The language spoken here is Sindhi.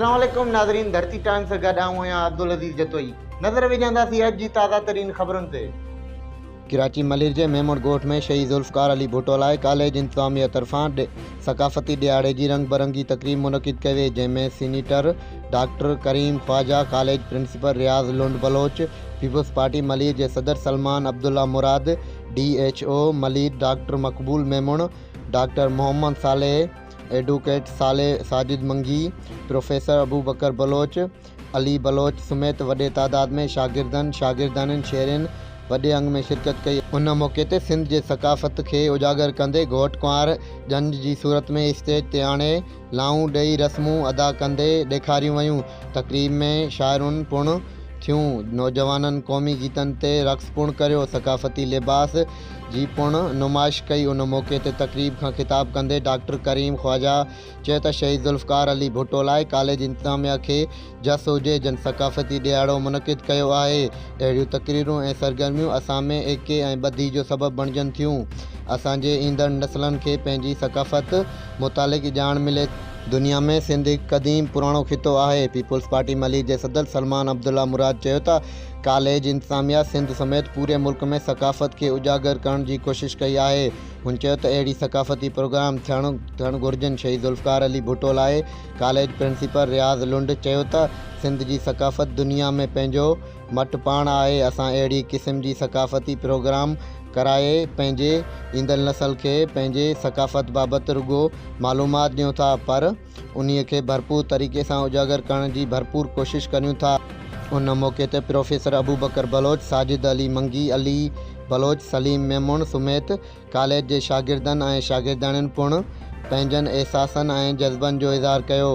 السلام عليڪم ناظرين ڌرتي ٽائمز سان گڏ آئون آهيان عبدالعزيز جتوئي نظر وجهنداسين اڄ جي تازه ترين خبرن تي. ڪراچي ملير جي ميمڻ ڳوٺ ۾ شهيد ذوالفقار علي ڀٽو لاء ڪاليج انتظاميه طرفان ثقافتي ڏهاڙي جي رنگ برنگي تقريب منعقد ڪئي وئي جنهن ۾ senator doctor Karim Khawaja, college principal Riaz Lund Baloch, peoples party Malir جي صدر Salman Abdullah Murad, D H O Malir doctor Maqbool Memon, doctor Muhammad Saleh, advocate Saleh Sajid Mangi, professor Abubakar Baloch, Ali Baloch سميت وڏي تعداد ۾ شاگردن، شاگردياڻين، شهرين وڏي انگ ۾ شرڪت ڪئي. ان موقعي تي سنڌ جي ثقافت کي اجاگر ڪندي گهوٽ ڪنوار ڄڃ جي صورت ۾ اسٽيج تي آڻي لائون ڏئي رسمون ادا ڪندي ڏيکاريون ويون. تقريب ۾ شاعرون پڻ ٿيون. نوجوانن قومي گيتن تي رقص پڻ ڪريو. ثقافتي لباس جي پڻ نمائش ڪئي. ان موقعي تي تقريب کان خطاب ڪندي ڊاڪٽر ڪريم خواجه چيو ته شهيد ذوالفقار علي ڀٽو لاء ڪاليج انتظاميا کي جس هجي جن ثقافتي ڏهاڙو منعقد ڪيو آهي. اهڙيون تقريرون ۽ سرگرميون اسان ۾ ايڪي ۽ ٻڌي جو سبب بڻجن ٿيون. اسان جي ايندڙ نسلن کي پنهنجي ثقافت متعلق ڄاڻ ملي ٿي. دنيا ۾ سنڌ هڪ قديم پراڻو خطو آهي. پيپلز پارٽي ملير جي صدر سلمان عبدالله مراد چيو ته ڪاليج انتظاميا سنڌ سميت پوري ملڪ ۾ ثقافت کي اجاگر ڪرڻ جي ڪوشش ڪئي آهي. هن چيو ته اهڙي ثقافتي پروگرام ٿيڻ ٿيڻ گهرجن. شهيد ذوالفقار علي ڀٽو لاء ڪاليج پرنسپل رياض لنڊ چيو ته سنڌ جي ثقافت دنيا ۾ پنهنجو مٽ پاڻ آهي، اسان اهڙي قسم جي ثقافتي پروگرام ڪرائي پنهنجي ايندڙ نسل کي پنهنجي ثقافت بابت رڳو معلومات ڏيون ٿا پر انهي کي ڀرپور طريقي سان اجاگر ڪرڻ جي ڀرپور ڪوشش ڪريون ٿا. ان موقعي تي پروفيسر ابوبڪر بلوچ، ساجد علي منگي، علي بلوچ، سليم ميمڻ سميت ڪاليج جي شاگردن ۽ شاگردياڻين پڻ پنهنجن احساسن ۽ جذبن جو اظهار ڪيو.